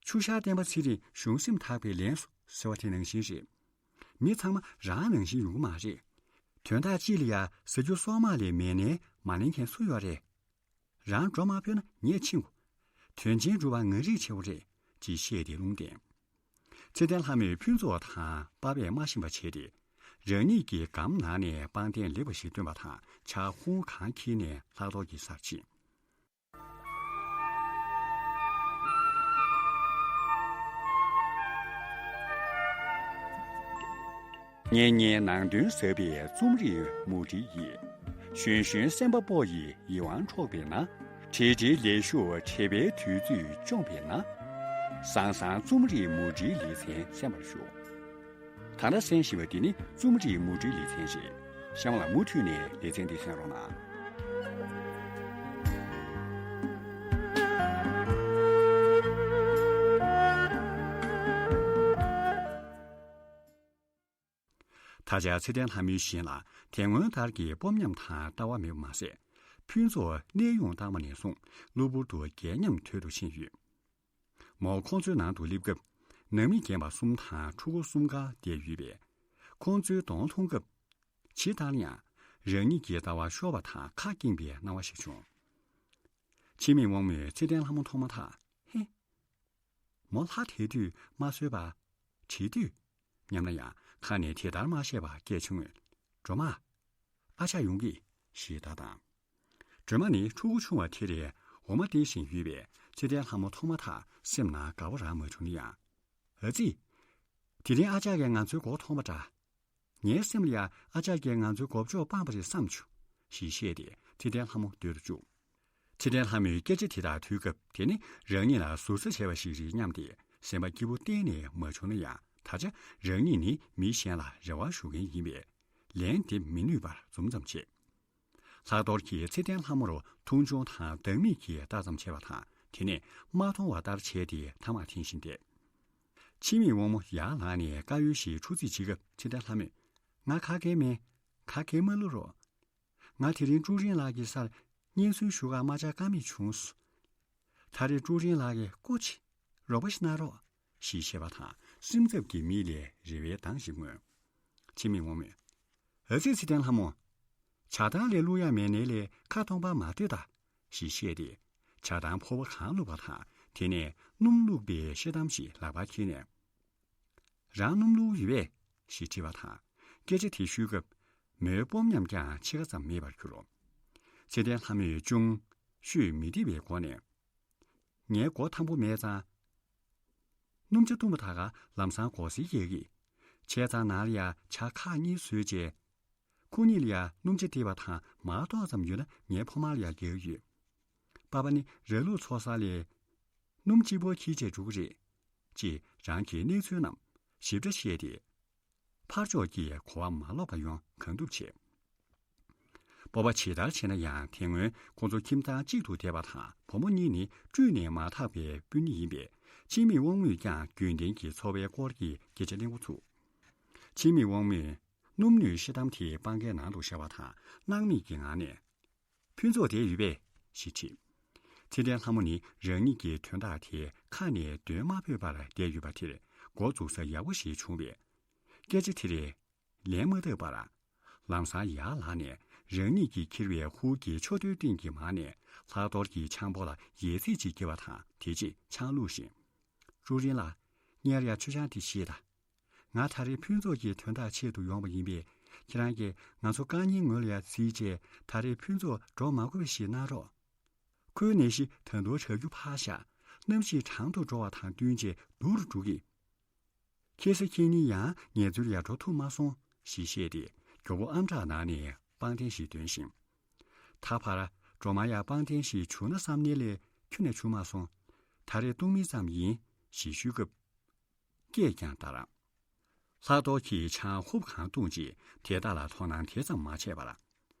ཆུ་ཤར་བསྟན་པ་ཚེ་རིང་གཞུང་སེམས་དག་པའི་ལན་སོ་ཟེར་བ་དེ་ནང་བཞིན་རེད། མི་ཚང་མ་རང་ནང་བཞིན་ཡོང་གི་མ་རེད། དོན་དག་ཅིག་ལ་ཡ་ཟ་རྒྱུ་སྲོག་དམག་ལས་མེད་ནའི་མ་ལེན་མཁན་སུ་ཡོད་རེད། རང་འགྲོ་མ་ཕོད་ན་ངས་ཕྱིན་གོ། དོན་ཆེན་སྒྲུབ་པ་ང་རིག་ཆེ་བོ་རེད། ཅེས་བཤད་དེ་ལུང་བསྟན། ཚེ་བརྟན་ལྷ་མོས་ཕུན་ཚོགས་དང་པ་ཕས་མ་ཤེས་པ་བྱས་ཏེ། རང་ཉིད་ཀྱི་སྒམ་ནང་ནས་པང་གདན་ལེགས་པ་ཞིག་བཏོན་པ་དང་ཕྱག་ཧུང་གང་འཁྱེར་ནས་ལྷག་རྡོར་གྱི་སར་ཕྱིན། གཉེན་ཉེའི་ནང་དོན་ཟབ་པའི་རྩོམ་རིག་མུ་འབྲེལ་ཡིས། གཞོན་གཞོན་སེམས་པ་སྤོ་ཡི་ཡིད་དབང་འཕྲོག་པས་ན། བྲེལ་བྲེལ་ལས་ཞུགས་བྲེལ་བའི་དུས་ཚོད་བཅོམ་པས་ན། བཟང་བཟང་རྩོམ་རིག་མུ་འབྲེལ་ལེ་ཚན་གསན་པར་ཞུ། ད་ལྟ་གསན་བཞིན་པ་འདི་ནི་རྩོམ་རིག་མུ་འབྲེལ་ལེ་ཚན་རེད། གཤམ་ལ་མུ་མཐུད་ནས་ལེ་ཚན་འདི་གསན་རོགས་གནང་། ད་ཆ་ཚེ་བརྟན་ལྷ་མོའི་ཞིང་ལ་དེ་སྔོན་ལྟར་གྱི་སྤོབས་ཉམས་དང་ལྟ་བ་མེད་པ་མ་ཟད། ཕུན་ཚོགས་གནས་དབྱུང་བཏང་བ་ནས་བཟུང་གློ་བུར་དུ་རྒས་ཉམས་དོད་དུ་ཕྱིན་ཡོད། མོ་ཁོང་ཚོའི་ནང་དུ་སླེབས་སྐབས། ནང་མི་རྒན་པ་གསུམ་དང་ཕྲུ་གུ་གསུམ་ཀ་བསྡད་ཡོད་པས། ཁོང་ཚོའི་གདོང་མཐོང་སྐབས། ཇི་ལྟར་ཡང་རང་ཉིད་ཀྱི་ལྟ་བ་ཤོར་བ་དང་ཁ་སྐྱེངས་པའི་སྣང་བ་ཞིག་བྱུང་། འཆི་མེད་དབང་མོས་ཚེ་བརྟན་ལྷ་མོ་མཐོང་མ་ཐག་ཧེ། མོ་ལྷ་དེ་དུས་མ་གསོལ་བ། བྲིས་དུས། སྙམ་ན་ཡང་ཁ་ནས་དེ་ལྟར་མ་བཤད་པར་སྐད་ཆུང་ངུས། སྒྲོལ་མ། ཨ་ཅག་ཡོང་གི། ཞེས་བརྡ་བཏང་། སྒྲོལ་མ་ནི་ཕྲུ་གུ་ཆུང་བ་དེ་རེད། འོ་མ་སྟེར་བཞིན་ཡོད་པས་ཚེ་བརྟན་ལྷ་མོ་མཐོང་མ་ཐག་སེམས་ནང་དགའ་བ་རང་མ་བྱུང་ན་ཡང་། ཨ་ཙི། དེ་རིང་ཨ་ཅག་གིས་ང་ཚོའི་མགོ་མཐོང་བ་འདྲ། ངའི་སེམས་ལ་ཡང་ཨ་ཅག་གིས་ང་ཚོའི་མགོ་ལྕོག་སྤངས་པ་རེད་བསམ་བྱུང་། ཞེས་བཤད་དེ་ཚེ་བརྟན་ལྷ་མོ་སྡོད་དུ་བཅུག་ཚེ་བརྟན་ལྷ་མོས་སྐད་ཆ་དེ་དག་ཐོས་སྐབས་དེ་ནི་རང་ཉིད་ལ་ཟུར་ཟ་བྱས་པ་ཞིག་རེད་སྙམ་སྟེ་སེམས་པ་སྐྱིད་པོ་གཏན་ནས་མ་བྱུང་ན་ཡང་ད་ཆ་རང་ཉིད་ནི་མི་གཞན་ལ་རེ་བ་ཞུ་མཁན་ཡིན་པས་ལན་འདེབས་མི་ནུས་པར་འཛུམ་ཙམ་བྱས། ལྷག་རྡོར་གྱིས་ཚེ་བརྟན་ལྷ་མོར་མཐོང་ཆུང་དང་སྡང་མིག་གིས་ལྟ་ཙམ་བྱས་པ་དང་དེ་ནས་མ་མཐོང་བ་ལྟར་བྱས་ཏེ་ཐ་མག་འཐེན་བཞིན་བསྡད། འཆི་མེད་དབང་མོ་ཡར་ལངས་ནས་དཀར་ཡོལ་ཞིག་འཁྲུ་རྩིས་བྱེད་སྐབས་ཚེ་བརྟན་ལྷ་མོས། ང་ག་གེ་མེད། ག་གེ་མ་བླུག་རོགས། ང་དེ་རིང་ཀྲུའུ་རིན་ལགས་ཀྱི་སར་བརྙན་སྲུང་ཞུ་གར་མ་བཅར་ཀ་མེད་བྱུང་། ད་རེས་ཀྲུའུ་རིན་ལགས་ཀྱིས་སྐུ་མཁྱེན། རོགས་པ་ཞིག་གནང་རོགས། ཞེས་བཤད་པ་དང་སེམས་འཚབ་ཀྱི་མིག་ལས་རེ་བའི་མདངས་ཤིག་མངོན། འཆི་མེད་དབང་མོས། ཨ་ཙི་ཚེ་བརྟན་ལྷ་མོ། ཇ་ཐང་ལས་བླུག་ཡ་མེད་ནའི་ལས་ཁ་སྟོང་པ་མ་སྡོད་ད། ཞེས་བཤད་དེ། ཇ་ཐང་ཕོར་པ་གང་བླུགས་པ་དང་དེ་ནས་སྣུམ་བླུགས་པའི་ཤེལ་དམ་ཞིག་ལག་པར་འཁྱེར་ནས། རང་སྣུམ་བླུགས་ཡོད་པས། ཞེས་དྲིས་པ་དང་། སྐད་ཆ་དེ་ཤོད་སྐབས། མོའི་སྤོབས་ཉམས་ཀྱང་ཕྱེད་ཀ་ཙམ་མེད་པར་གྱུར། ཚེ་བརྟན་ལྷ་མོས་ཅུང་ཤོད་མི་བདེ་བའི་སྒོ་ནས། ངའི་མགོ་ཐང་པོ་མེད་ཙང་། སྣུམ་ཇ་བཏུང་བ་ད་ག་ལམ་སང་གོ་སེར་རྒྱག་གི། བྱས་ཙང་ནང་ལ་ཡ་ཇ་ཁག་གཉིས་བཟོས་རྗེས། ཁོ་གཉིས་ལ་ཡ་སྣུམ་ཇ་སྟེར་བ་དང་མར་ཏོག་ཙམ་ཡོད་ན་ངའི་ཕོ་མར་ལ་ཡ་རྒྱག་གི་ཡོད། པ་པ་ནི་ར་ལུག་འཚོ་ས་ལས། སྣུམ་གཅིག་པོ་འཁྱེར་བྱས་འགྲོ་གི་རེད། ཅེས་རང་གི་གནས་ཚུལ་རྣམས་ཞིབ་ཕྲ་བཤད་དེ། ཕར་ཕྱོགས་ཀྱིས་གོ་བ་མ་ལོག་པ་ཡོང་གང་ཐུབ་བྱས། སྤོབས་པ་ཇི་ལྟར་ཆེ་ན་ཡང་དེ་སྔོན་ཁོང་ཚོ་ཁྱིམ་ཚང་གཅིག་ཏུ་བསྡད་པ་དང་བུ་མོ་གཉིས་ནི་སྤྲུལ་ནས་མ་ཐག་པའི་སྤུན་ཉེ་ཡིན་པས་འཆི་མེད་དབང་མོས་ཀྱང་རྒྱུན་ལྡན་གྱི་འཚོ་བའི་སྐོར་གྱི་སྐད་ཆ་གླེང་འགོ་ཚུགས། འཆི་མེད་དབང་མོས་ སྣུམ་སྣོད་ཤི་ཏམ་དེ་སྤང་ཁའི་ནང་དུ་བཞག་པ་དང་སྣང་མེད་ཀྱི་ངང་ནས། ཕུན་ཚོགས་བསྡད་ཡོད་པས་ཞེས་དྲིས། ཚེ་བརྟན་ལྷ་མོ་ནི་རང་ཉིད་ཀྱི་དོན་དག་དེ་ཁ་ནས་འདོན་མ་ཕོད་པར་བསྡད་ཡོད་པ་དེར་མགོ་འཛུགས་ས་ཡག་པོ་ཞིག་བྱུང་བས། སྐད་ཆ་དེ་རེ་ལན་མ་བཏབ་པར། ལམ་སང་ཡར་ལངས་ནས་རང་ཉིད་ཀྱིས་འཁྱེར་བའི་ཧུར་གྱི་མཆོད་རྟེན་སྟེང་གི་མར་ནས་ལྷག་རྡོར་གྱི་ཆང་ཕོར་ལ་ཡ་མཚན་ཅིག་བསྐྱལ་བ་དང་དེ་རྗེས་ཆང་བླུགས་ཤིང་། ཀྲུའུ་རིན་ལགས། སྔར་ཡང་མཆོད་ཆང་དེ་བཞེས་དང་། ང་ད་རེས་ཕུན་ཚོགས་ཀྱི་དོན་དག་ཆེད་དུ་ཡོང་བ་ཡིན་པས། ཁྱེད་རང་གིས་ང་ཚོ་དཀའ་ངལ་ངོས་ལ་ཡ་བརྩིས་བྱས་ད་རེས་ཕུན་ཚོགས་འགྲོ་མ་དགོས་པ་ཞིག་གནང་རོགས། ཁོའི་ནད་གཞི་ད་དུང་དྲག་རྒྱུ་ཕར་བཞག་གནམ་གཤིས་གྲང་དུ་འགྲོ་བ་དང་བསྟུན་བྱས་སྡུག་རུ་འགྲོ་གི། ཁ་སང་ཁྱེད་གཉིས་ཡང་ངལ་རྩོལ་ཡར་འགྲོ་ཐུབ་མ་སོང་ཞེས་བཤད་དེ་མགྱོགས་པོ་ཨམ་ཕྲག་ནང་ནས་པང་གདན་ཞིག་འདོན་ཞིང་། ད་བར་སྒྲོལ་མ་ཡང་པང་གདན་ཞིག་བྱུང་ན་བསམ་ནས་ལས་ཁྱོན་ནས་བྱུང་མ་སོང་། ད་རེས་བཏུང་མིན་ཙམ་ཡིན་ཞེས་ཞུས་སྐབས། སྐད་ཀྱང་འདར། ལྷག་རྡོར་གྱིས་ཆང་ཧུབ་གང་བཏུང་རྗེས་དེ་དག་ལ་དོ་སྣང་དེ་ཙམ་མ་བྱས་པར།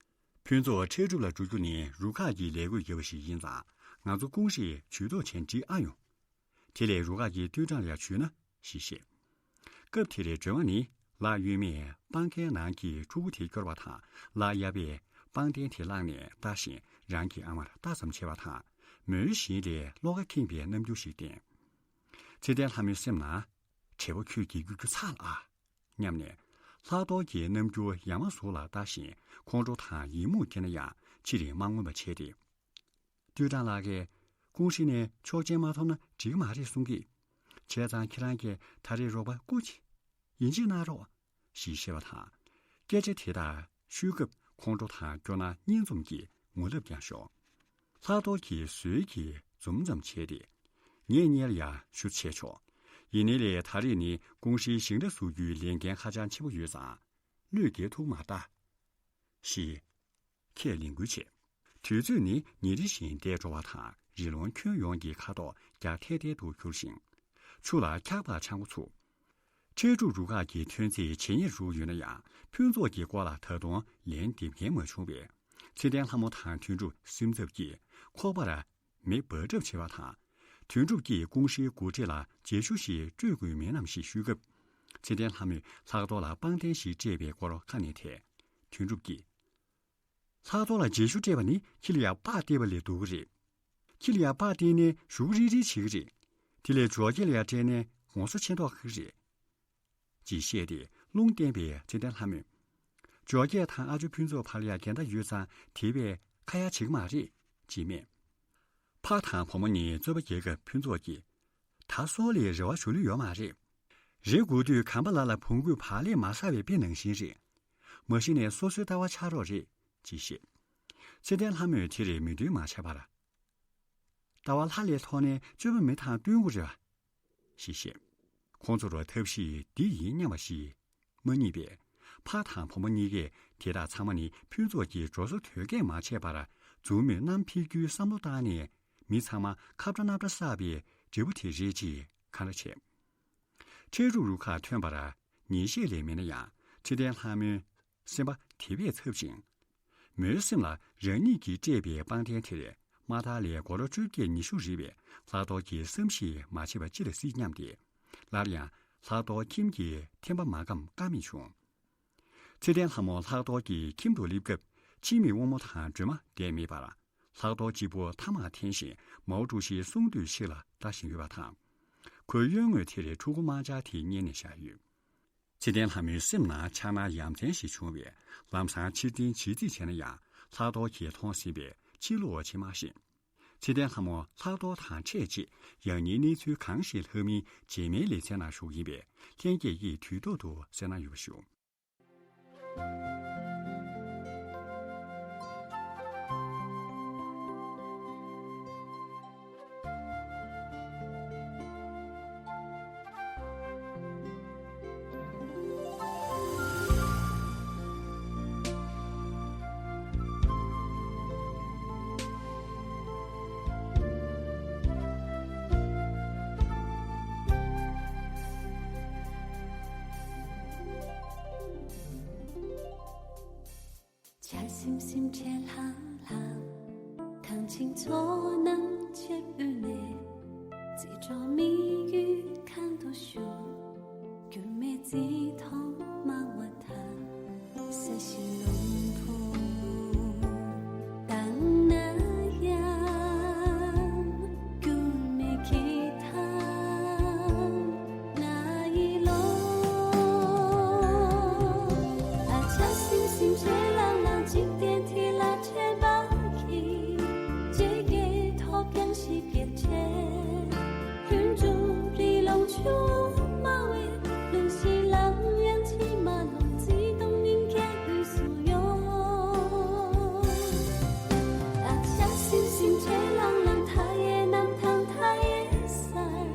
ཕུན་ཚོགས་འཕྲལ་སྒྲུབ་ལ་འགྲོ་རྒྱུ་ནི་རུ་ཁག་གི་ལས་བགོས་ཡོད་པ་ཞིག་ཡིན་ཙང་ང་ཚོ་ཀུང་ཧྲེ་ཇུས་གཏོགས་བྱས་འགྲིག་ཨ་ཡོང་། དེ་ལས་རུ་ཁག་གི་ཏུའུ་ཀྲང་ལ་ཡང་ཞུས་ན་ཞེས་བཤད། སྐབས་དེར་སྒྲོལ་མ་ནི་ལག་གཡོན་མས་པང་ཁའི་ནང་གི་ཕྲུ་གུ་དེ་སྐྱོར་བ་དང་ལག་གཡས་པས་པང་གདན་དེ་བླངས་ནས་ལྟ་བཞིན་རང་གི་ཨ་མར་ལྟ་ཙམ་བྱས་པ་དང་མོའི་ཞལ་ལས་བློ་ཁ་ཁེངས་པའི་རྣམ་འགྱུར་ཞིག་བསྟན། ཚེ་བརྟན་ལྷ་མོའི་སེམས་ནང་། བྲེལ་བ་ཁྱོད་ཀྱིས་གཡུག་རྒྱུ་ཚར་ལ་ཨ། སྙམ་ནས། ལྷག་རྡོར་གྱི་རྣམ་འགྱུར་ཡ་མ་ཟུག་ལ་ལྟ་བཞིན་ཁོང་ཁྲོ་དང་ཡི་མུག་སྐྱེས་ན་ཡང་ཕྱིར་མ་མངོན་པ་བྱས་ཏེ། ཏུའུ་ཀྲང་ལགས་ཀྱིས་ཀུང་ཧྲེ་ནས་ཆོག་མཆན་མ་ཐོབ་ན་འགྲིག་གི་མ་རེད་གསུང་གི། བྱས་ཙང་ཁྱེད་རང་གིས་ད་རེས་རོགས་པ་སྐུ་མཁྱེན། ཡིན་གཅིག་གནང་རོགས། ཞེས་བཤད་པ་དང་། སྐད་ཆ་དེ་དག་ཤོད་སྐབས་ཁོང་ཁྲོ་དང་སྐྱོ་སྣང་གཉིས་འཛོམས་ཀྱིས་ངུ་ལབ་ཀྱང་ཤོར། ལྷག་རྡོར་གྱིས་ཟོལ་གྱིས་འཛུམ་ཙམ་བྱས་ཏེ། ངས་སྔོན་ལ་ཡང་ཞུ་བྱས་ཆོག་ཡིན་ནའི་ལས་ད་རེས་ནི་ཀུང་ཧྲེའི་ཞིང་ར་བཟོ་རྒྱུའི་ལས་འགན་ཧ་ཅང་ཆེན་པོ་ཡོད་ཙང་། བློས་འགེལ་ཐུབ་མ་ད། ཞེས་ཁས་ལེན་ཁུལ་བྱས། དུས་ཚོད་ནི་ཉིན་རེ་བཞིན་འདས་འགྲོ་བ་དང་རི་ལུང་ཁྱོན་ཡོངས་ཀྱི་ཁ་དོག་རྒྱ་ཐལ་ཐལ་དུ་གྱུར་ཞིང་། ཆུ་ལ་འཁྱག་པ་འཆང་འགོ་ཚུགས། འཕྲལ་སྒྲུབ་རུ་ཁག་གི་ཐོན་རྫས་ཇེ་ཉེར་རུ་ཡོད་ན་ཡང་ཕུན་ཚོགས་ཀྱི་སྐོར་ལ་ད་དུང་ལན་འདེབས་མཁན་མ་བྱུང་བས། ཚེ་བརྟན་ལྷ་མོ་དང་དོན་གྲུབ་སེམས་འཚབ་ཀྱིས་ཁོག་པར་མེ་འབར་གྲབས་བྱེད་པ་དང་། དོན་གྲུབ་ཀྱིས་ཀུང་ཧྲེའི་འགོ་ཁྲིད་ལ་རྗེས་ཤུལ་ཞིག་སྤྲོད་དགོས་མིན་ནམ་ཞེས་ཞུས་སྐབས། ཚེ་བརྟན་ལྷ་མོས་ལྷག་རྡོར་ལ་པང་གདན་ཞིག་སྤྲད་པའི་སྐོར་ཁ་ནས་ཐད། དོན་གྲུབ་ཀྱིས། ལྷག་རྡོར་ལ་རྗེས་ཤུལ་སྤྲད་པ་ནི་ཁྱི་ལ་ཡ་པགས་སྟེར་བ་ལས་སྡུག་གི་རེད། ཁྱི་ལ་ཡ་པགས་སྟེར་ནས་ཞུ་གི་རིལ་རིལ་བྱེད་ཀྱི་རེད། དེ་ལས་འབྱོར་སྐྱེས་ལ་ཡ་སྤྲད་ནས་ངོ་སོ་ཆེ་མདོག་ཁ་གི་རེད། ཅེས་བཤད་དེ་རླུང་བསྟན་པས་ཚེ་བརྟན་ལྷ་མོས། འབྱོར་སྐྱེས་དང་ཨ་ཇོ་ཕུན་ཚོགས་བར་ལ་ཡ་འགལ་ཟླ་ཡོད་ཙང་དེ་བས་ཁ་ཡ་བྱེད་ཀྱི་མ་རེད། ཅེས་སྨྲས། ཕ་དང་བུ་མོ་གཉིས་རྩོད་པ་རྒྱག་སྐབས་ཕུན་ཚོགས་ཀྱིས། ད་སྲོག་ལས་རེ་བ་ཞུ་ལུས་ཡོད་མ་རེད། རེ་དགོས་དུས་གམ་པ་ལ་ལ་བོང་གུས་བག་ལེབ་མ་ཟ་བའི་དཔེ་ནང་བཞིན་རེད། མ་གཞི་ནས་སོ་སོའི་ལྟ་བ་ཆགས་རོགས་རེད། ཅེས་བཤད། ཚེ་བརྟན་ལྷ་མོས་དེར་མོས་མཐུན་མ་བྱས་པར། ལྟ་བ་ལྷ་ལས་ཐོག་ནས་སྤྱོད་པ་མི་དང་བསྟུན་དགོས་རེད་བ། ཞེས་བཤད། ཁོང་ཚོར་ཐབས་ཤེས་འདི་ཡིན་སྙམ་པ་ཞིག་མ་རྙེད་པས། ཕ་དང་བུ་མོ་གཉིས་ཀས་དེ་དག་ཚང་མ་ནི་ཕུན་ཚོགས་ཀྱི་འགྲོ་སོང་དོན་གྱིས་མ་ཆད་པར་མཛུབ་མོས་བསྣམས་ཕེབས་རྒྱུའི་བསམ་བློ་བཏང་ནས་མི་ཚང་མ་ཁ་བྲ་སྣ་བྲ་བསགས་པའི་འབྲས་བུ་དེ་རེད་ཅེས་ཁ་ར་བྱས། ཁྲལ་སྒྲུབ་རུ་ཁག་ཐོན་པར་ཉིན་ཤས་ལས་མེད་ན་ཡང་ཚེ་བརྟན་ལྷ་མོའི་སེམས་པ་དེ་བས་འཚབ་ཅིང་། མོའི་སེམས་ལ་རང་ཉིད་ཀྱིས་སྤྲད་པའི་པང་གདན་དེར་མ་མཐའ་ལས་སྒོར་བཅོ་བརྒྱད་ཉི་ཤུ་རེད་པས་ལྷག་རྡོར་གྱིས་བསམ་ཤེས་མ་བྱས་པ་ཅི་ལ་སྲིད་སྙམ་སྟེ། སླར་ཡང་ལྷག་རྡོར་ཁྱིམ་གྱི་ཐེམ་པ་མ་བསྐམས་ཀ་མེད་བྱུང་། ཚེ་བརྟན་ལྷ་མོ་ལྷག་རྡོར་གྱི་ཁྱིམ་དུ་སླེབས་སྐབས་ཕྱི་མིག་དབང་མོ་དང་སྒྲོལ་མ་བསྡད་མེད་པར། ལྷག་རྡོར་གཅིག་པུ་ཐ་མག་འཐེན་བཞིན་མའོ་ཀྲུའུ་ཞིའི་གསུང་དུས་ཤིག་ལ་ལྟ་བཞིན་ཡོད་པ་དང་། ཁོའི་གཡོན་ངོས་དེར་ཕྲུ་གུ་དམར་འབྱར་དེ་མཉེལ་ནས་བཞག་ཡོད། ཚེ་བརྟན་ལྷ་མོའི་སེམས་ནང་འཆར་སྣང་ཡ་མཚན་ཞིག་བྱུང་བས་ལམ་སང་ཕྱིར་འཐེན་བྱེད་རྩིས་བྱས་ན་ཡང་ལྷག་རྡོར་གྱིས་མཐོང་ཟིན་པས་ཕྱིར་ལོག་བྱེད་མ་ཤེས། ཚེ་བརྟན་ལྷ་མོ་ལྷག་རྡོར་དང་འཕྲད་རྗེས་ཡང་སྙིང་གནས་ཚུལ་གང་ཞིག་ལྷག་མིན་རྗེས་མའི་ལེ་ཚན་ནང་ཞུགས་ཡིན་པས་ལྷན་རྒྱས་ཀྱིས་དུས་ཐོག་ཏུ་གསན་གནང་ཡོད་པ་ཞུ། འཇའ་ཟིམ་ཟིམ་བྱེད་ལྷང་ལྷང་། ཐང་ཆེན་མཚོ་ནང་ཆེབ་དབུས་ནས། རྩིས་འཕྲོག་མི་ཡུལ་གང་དུ་བཞུགས། འགྱུར་མེད་རྩིས་མཐོང་སྨྲ་བ་དང་ བློ་ཕུག་བཏང་ན་ཡང་འགྱུར་མེད་ཀྱི་ཐང་ང་ཡི་བློ། ཨ་ཅག་སིམ་སིམ་ཆེ་ལང་ལང་འཇིག་རྟེན་དེ་ལ་དྲན་པ་གིས་ཇེ་རྒྱས་ཐོབ་ཀྱང་ཞིབ་རྒྱས་ཆེ། ལྷུན་གྲུབ་རི་ལུང་ཆུ་བོ་དམའ་བའི་ལུང་ཞིག་ལམ་ཡང་ཕྱིར་མ་ལོང་བརྩེ་དུང་སྙིང་གའི་དབུས་སུ་གཡོ། ཨ་ཅག་སིམ་སིམ་ཆེ་ལང་ལང་མཐའ་ཡས་གནམ་ཐང་མཐའ་ཡས་སར།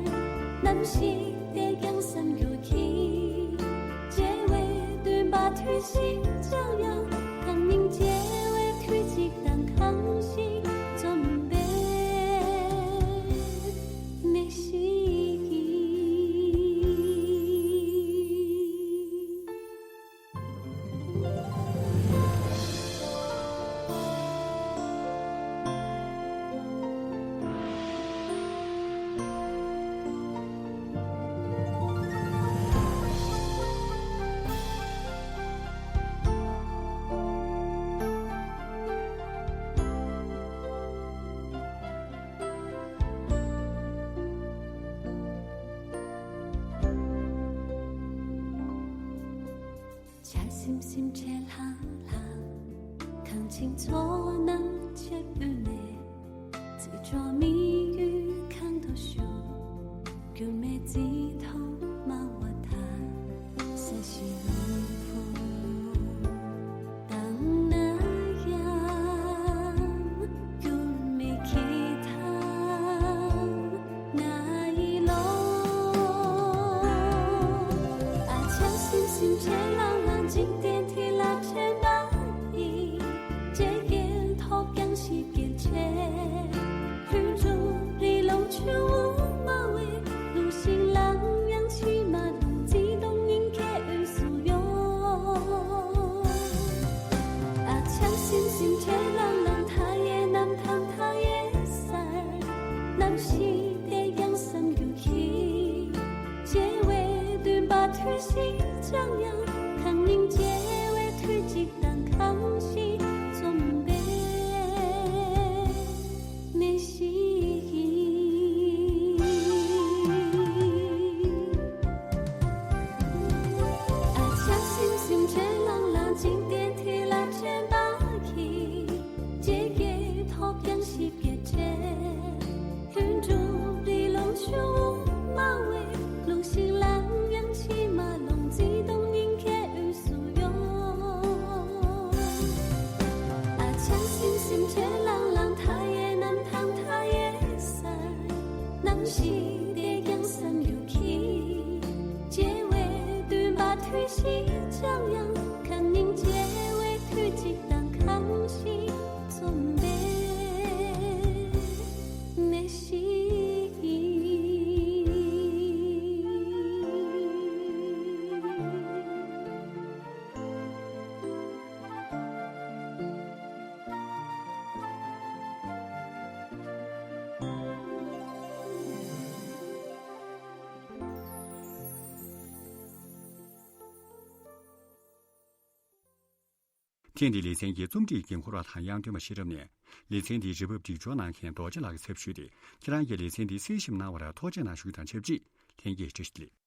ནམ་ཞིག་བལྟས་ཀྱང་བསམ་རྒྱུ་གྱིས། བརྗེ་བའི་འདུན་པ་དུས་ཤིག་ཅང་ཡང་། གང་སྙིང་བརྗེ་བའི་དུས་གཅིག་དང་གང་ཞིག་འཛོམས་པའི་གནས་ཤིག་ཡིན། ཆར་སིམ་སིམ་འཕྲལ་ལྷང་ལྷང་། གངས་ཅན་མཚོ་རྣམས་ཕྱིར་དབུས་ནས། རྩིས་འཇོག་མི་ཡུལ་གང་དུ་བཞུགས། འགྱུར་མེད་བརྩེ་དུང་སྨྲ་བ་དང་། ས་གཞིའི་བློ་ཕུག་བཏང་ན་ཡང་། འགྱུར་མེད་ཀྱི་ཐང་ང་ཡི་བློ། ཨ་ཅག་སིམ་སིམ་འཕྲལ་ལྷང་ལྷང་འཇིག་རྟེན་དེ་ལ་དྲན་པ་ཡིས། ཇེ་རྒྱས་ཐོབ་ཀྱང་ཞིབ་རྒྱས་ཆེ། ལྷུན་གྲུབ་རི་ལུང་ཆུ་བོ་དམའ་བའི་ལུང་ཞིག་ལམ་ཡང་ཕྱིར་མ་ལོང་བརྩེ་དུང་སྙིང་གའི་དབུས་སུ་གཡོ། ཨ་ཅག་སིམ་སིམ་འཕྲལ་ལྷང་ལྷང་མཐའ་ཡས་གནམ་ཐང་མཐའ་ཡས་སར། ནམ་ཞིག་བལྟས་ཀྱང་བསམ་རྒྱུ་གྱིས། བརྗེ་བའི་འདུན་པ་དུས་ཤིག་ཅང་ཡང་། གང་སྙིང་བརྗེ་བའི་དུས་གཅིག་དང་གང་ཞིག་འཛོམས་པའི་གནས་ཤིག་ཡིན། ཨ་ཅག་སིམ་སིམ་འཕྲལ་ལྷང་ལྷང་འཇིག་རྟེན་དེ་ལ་དྲན་པ་གིས། ཇེ་རྒྱས་ཐོབ་ཀྱང་ཞིབ་རྒྱས་ཆེ། ལྷུན་གྲུབ་རི་ལུང་ཆུ་བོ་དམའ་བའི་ལུང་ཞིག་ལམ་ཡང་ཕྱིར་མ་ལོང་བརྩེ་དུང་སྙིང་གའི་དབུས་སུ་གཡོ། ཨ་ཅག་སིམ་སིམ་འཕྲལ་ལྷང་ལྷང་མཐའ་ཡས་གནམ་ཐང་མཐའ་ཡས་སར། ནམ་ཞིག་བལྟས་ཀྱང་བསམ་རྒྱུ་གྱིས། བརྗེ་བའི་འདུན་པ་དུས་ཤིག་ཅང་ཡང་། གང་སྙིང་བརྗེ་བའི་དུས་གཅིག་དང་གང་ཞིག་འཛོམས་པའི་གནས་ཤིག་ཡིན། ཐེངས་འདིའི་ལེ་ཚན་གྱི་རྩོམ་སྒྲིག་འགན་འཁུར་བ་དང་དབྱངས་སྒྲོན་མ་ཤེས་རབ་ནས། ལེ་ཚན་འདིའི་རིན་ཕབ་སྒྲིག་སྦྱོར་གནང་མཁན་རྡོ་རྗེ་ལགས་ཀྱི་ཚབ་ཞུས་ཏེ། ཁྱེད་རང་གིས་ལེ་ཚན་འདི་གསན་ཞིབ་གནང་བར་ཐུགས་རྗེ་གནང་ཞུ་རྒྱུ་དང་ཆབས་ཅིག་ལྷན་རྒྱས་བཀྲ་ཤིས་བདེ་ལེགས།